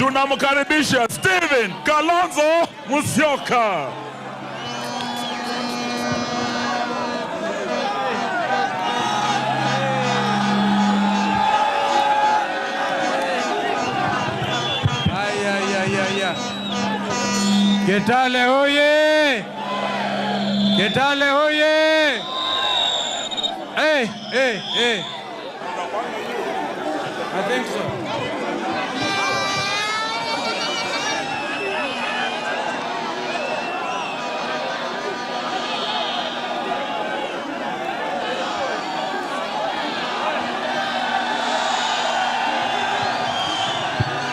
Tunamkaribisha Stephen Kalonzo Musyoka. Aya, ya, ya, ya. Kitale hoye! Kitale hoye! Hey, hey, hey. I think so.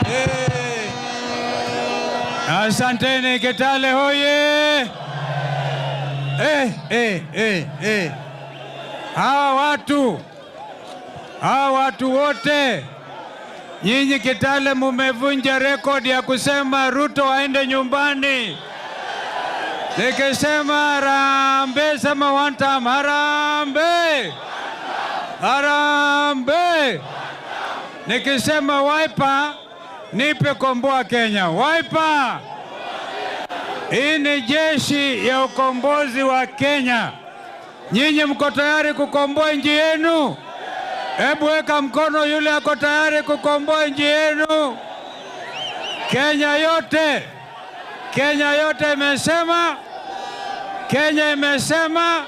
Hey. Asanteni Kitale hoye! Eh, eh, eh, eh. Hawa watu wote, nyinyi Kitale mumevunja rekodi ya kusema Ruto aende nyumbani. Nikisema harambee, sema one time, harambee, harambee. Nikisema Wiper, nipe komboa Kenya. Wiper! Hii ni jeshi ya ukombozi wa Kenya. Nyinyi mko tayari kukomboa nchi yenu? Hebu weka mkono yule ako tayari kukomboa nchi yenu. Kenya yote, Kenya yote imesema, Kenya imesema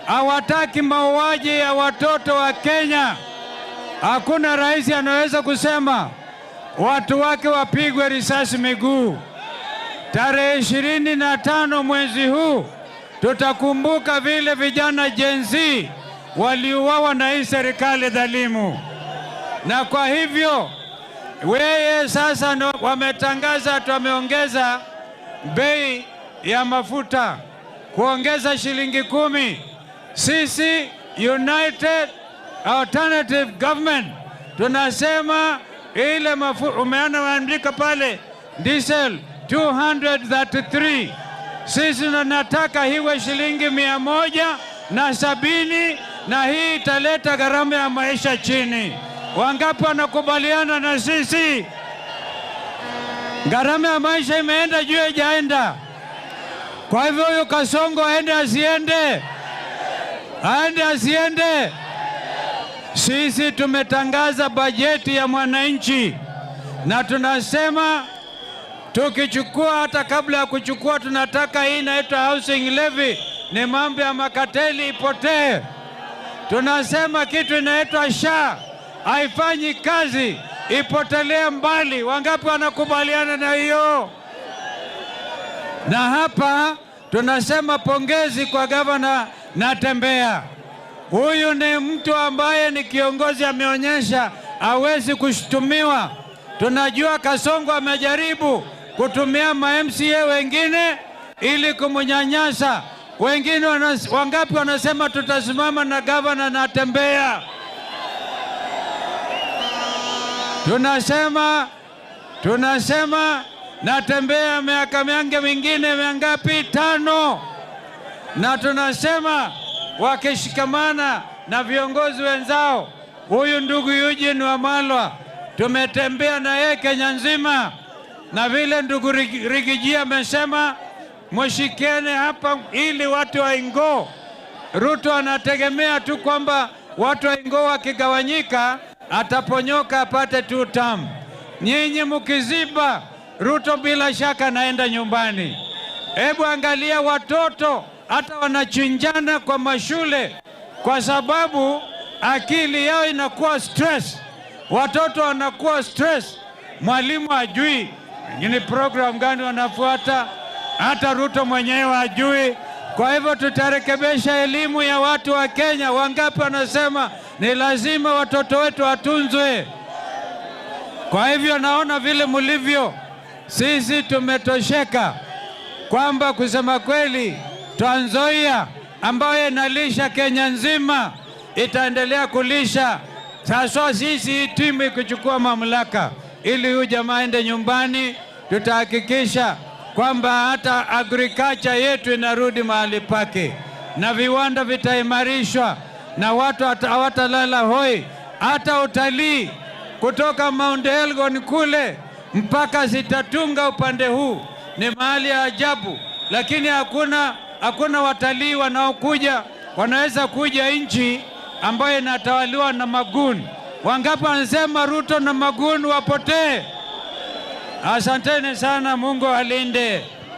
hawataki mauaji ya watoto wa Kenya. Hakuna rais anaweza kusema watu wake wapigwe risasi miguu. Tarehe 25 mwezi huu tutakumbuka vile vijana Gen Z waliuawa na hii serikali dhalimu, na kwa hivyo weye sasa ndo wametangaza wameongeza bei ya mafuta kuongeza shilingi 10. Sisi United Alternative Government tunasema ile mafuta umeona waandika pale diesel 233, sisi tunataka iwe shilingi 170, na hii italeta gharama ya maisha chini. Wangapi wanakubaliana na sisi? Gharama ya maisha imeenda juu, haijaenda? Kwa hivyo huyu Kasongo aende asiende? Aende asiende? Sisi tumetangaza bajeti ya mwananchi na tunasema tukichukua, hata kabla ya kuchukua, tunataka hii inaitwa housing levy, ni mambo ya makateli ipotee. Tunasema kitu inaitwa SHA haifanyi kazi, ipotelee mbali. Wangapi wanakubaliana na hiyo? Na hapa tunasema pongezi kwa gavana Natembeya. Huyu ni mtu ambaye ni kiongozi, ameonyesha hawezi kushutumiwa. Tunajua Kasongo amejaribu kutumia ma MCA wengine ili kumnyanyasa wengine. Wangapi wanasema tutasimama na gavana Natembeya? Tunasema Natembeya miaka mingi mingine mingapi? 5. Na tunasema wakishikamana na viongozi wenzao, huyu ndugu Eugene Wamalwa tumetembea na yeye Kenya nzima, na vile ndugu Riggy G amesema mshikene hapa ili watu wa Ingo. Ruto anategemea tu kwamba watu wa Ingo wakigawanyika ataponyoka apate two term. Nyinyi mkiziba Ruto bila shaka naenda nyumbani. Hebu angalia watoto hata wanachinjana kwa mashule kwa sababu akili yao inakuwa stress. Watoto wanakuwa stress, mwalimu hajui ni program gani wanafuata, hata Ruto mwenyewe hajui. Kwa hivyo tutarekebisha elimu ya watu wa Kenya. Wangapi wanasema ni lazima watoto wetu watunzwe? Kwa hivyo naona vile mulivyo, sisi tumetosheka kwamba kusema kweli Trans Nzoia ambayo inalisha Kenya nzima itaendelea kulisha. Sasa sisi hii timu ikichukua mamlaka, ili huyu jamaa aende nyumbani, tutahakikisha kwamba hata agriculture yetu inarudi mahali pake na viwanda vitaimarishwa na watu hawatalala hoi. Hata utalii kutoka Mount Elgon kule mpaka Sitatunga upande huu ni mahali ya ajabu, lakini hakuna watalii wanaokuja, wanaweza kuja nchi ambayo inatawaliwa na maguni. Wangapi wanasema Ruto na maguni wapotee? Asanteni sana, Mungu alinde.